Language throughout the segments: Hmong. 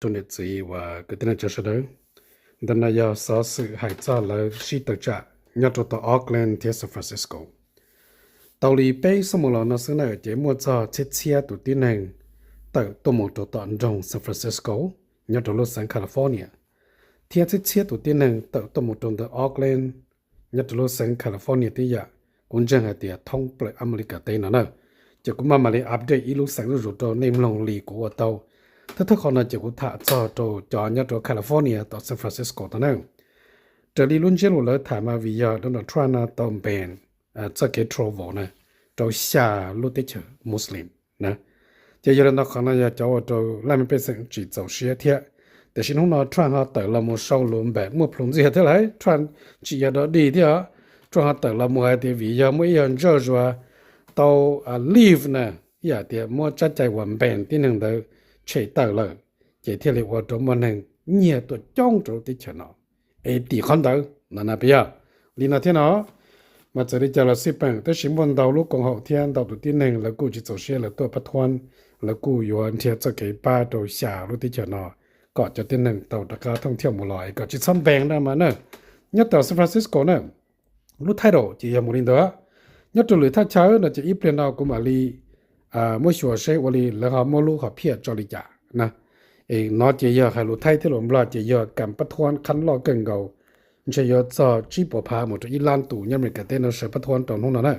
Rau niam txiv uas kwv tij neej tsa sawv daws, ntawm no yog xov xwm hais txog lawv sib tawm tsam nyob rau tom Oakland thiab San Francisco. Tau li peb xuab moos los no xwb na ces muaj txog txhiab txhiab tus tib neeg tawm tuaj mus rau tom nroog San Francisco nyob rau lub xeev California, thiab txhiab txhiab tus tib neeg tawm tuaj mus rau ntawm Oakland nyob rau lub xeev California tib yam. Kuv ntseeg hais tias thoob plaws Amelikas teb no na, ces kuv maj mam li update ib lub xeev zuj zus rau nej mloog li kuv ua tau. Thawj thawj qhov no ces kuv tham txog rau cov nyob rau California tom San Francisco tau na. Raws li lub ntsiab lus lawv tham mas vim yog Donald Trump no tau ban txoj kev travel na rau xya lub teb chaws Muslim na. Ces yog li ntawd qhov no yog cov ua rau laj mej pej xeem tsis txaus siab thiab. Tiam sis hnub no Trump ho tawm los mus sau lus npam muaj plhus ntxiag thiab lawm. Trump tsis yog dog dig thiab os. Trump ho tawm los mus hais tias vim yog muaj ib yog judge uas tau leave na, ib yam tias muab tsab cai uas ban tib neeg ntawd tshem tawm lawm, ces thiaj li ua rau muaj neeg nyiag tuaj coob rau lub teb chaws no. Es tim qhov ntawd no na puas yog? Li no thiab no, mas txawm li cas los xij peem tab sis muaj ntau lub koom haum thiab ntau tus tib neeg lawv kuj tsis txaus siab, lawv tuaj pab thuab, lawv kuj yuav nrhiav txoj kev pab rau xya lub teb chaws no kom cov tib neeg tau rov qab thooj thiaj mus los es kom tsis txhob ban na mas na. Nyob tom San Francisco na, lub title ces yog mus li ntawd. Nyob rau lwm thaj chaw no ces ib pliag no kuv mam li muab xyuas seb ua li lawv ho muab lub hom phiaj tso li cas na. Es no ces yog hais lus Thaib thiab lus Nplog ces yog kam pab thuab qhab loj kawg nkaus, ntshe yuav txog tsib puas phav mus rau ib lab tus nyob Amelikas teb no sawv pab thuab rau hnub no na.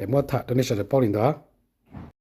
Es muab tham rau nej sawv daws paub li ntawd.